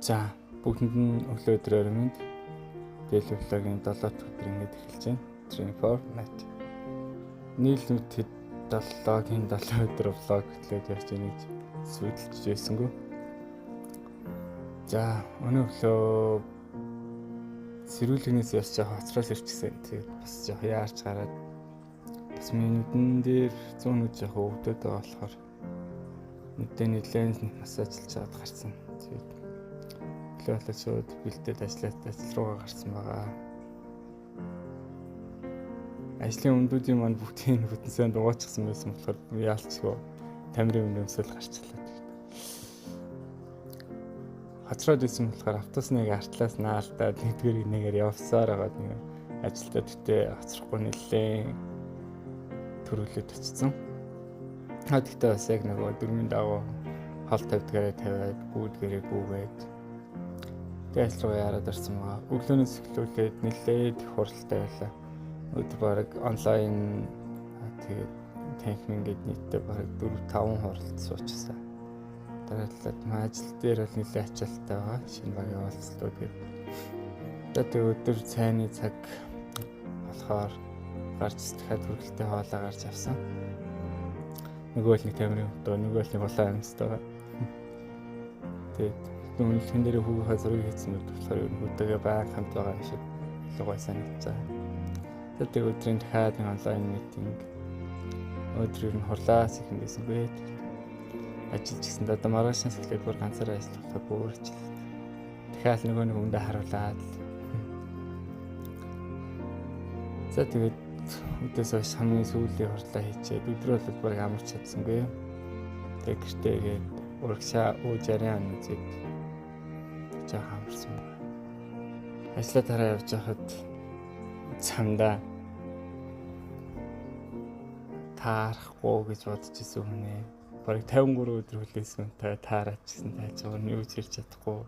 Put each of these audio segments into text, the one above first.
За, бүгдэнд нь өглөө өдрөө орой минь. Daily vlog-ийн 7 дахь өдөр ингээд эхэлж байна. 3 4 night. Нийлмэд 7-гийн 7 өдөр vlog хөтлөөд явж байгаа гэж сүдэлж байсангүй. За, өнөө өглөө сэрүүлгнээс яс жоох хоцроос ирчихсэн. Тэгээд бас жоох яарч гараад бас миний нүдэн дээр 100 нүд жоох өвдөд байгаа болохоор нүдээ нэлээд массажлж чад гарсан. Тэгээд өглөө болоод шууд бэлдээд ажиллаад ажил руугаа гарсан байгаа. Ажлын өмдүүдийн маань бүгдийг бүтэн сайн дугуйчсан байсан болохоор яалчгүй тамирын өмнө өмсөл гарчлаа. Хоцроод исэн болохоор автобусны артлаас наалдаад нэгдүгээр нэгээр явсаар байгаад нэг ажилдаа тэгтээ хоцрохгүй нэлээ төрүүлээд очсон. А тэгтээ бас яг нөгөө дөрмийн дагуу хол тавьдгаараа тавиад гүйдгээрээ гүйгээд тэгээ ажил руу яраад орсон байгаа. Өглөөнөөс эхлүүлээд нэлээд их хуралтай байлаа. Өдөр бараг онлайн тэгээд танхим ингээд нийтдээ бараг 4 5 хуралд суучсан. Дараалал ажил дээр бол нэлээд ачаалттай байгаа. Шинэ багийн уулзалтууд гээд. Тэгээд өдөр цайны цаг болохоор гарч дахиад хүргэлтэй хоолоо гарч авсан. Нөгөө л нэг тамирын хөтөө, нөгөө л нэг улаан амьстай байгаа. Тэгээд үнэлхэн дээр хүүгийнхаа зургийг хийсэн мэт болохоор ер нь хүүтэйгээ байнга хамт байгаа юм шиг илүү гой санагдаж байгаа. Тэгээд өдрийн дахиад нэг онлайн митинг өдөр ер нь хурлаас ихэндээсэн бэ. Ажиллаж гисэн одоо маргаашнаас эхлээд бүр ганцаараа ажиллах бүр хичээл. Дахиад нөгөө нэг хүндээ харуулад. За тэгээд өдөөс хойш хамгийн сүүлийн хурлаа хийчээд өдрөө бол баг амарч чадсангүй. Тэгээд гэртээ игээд урагшаа ууж ярин үзээд жаахан амарсан байна. Ажлаа дараа явж байхад цамдаа таарахгүй гэж бодож исэн хүнээ. Бараг 53 өдөр хүлээсэн та таараачихсан тааж байгаа нь юу ч хэлж чадахгүй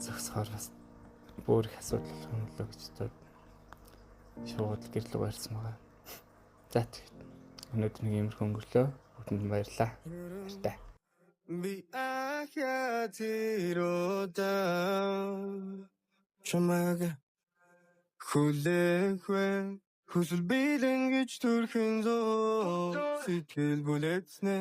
зогсохоор бас бүр их асуудал болох юм болоо гэж бодоод шууд гэрлэг барьсан байгаа. За тэгээд өнөөдөр нэг иймэрхүү өнгөрлөө. Бүгдэнд баярлалаа. Баяртай. Би ахиа тэр удаа чамайг хүлээх вэ? Хүсэл бэлэн гэж төрхөн зөө сэтгэл бүлээцнэ.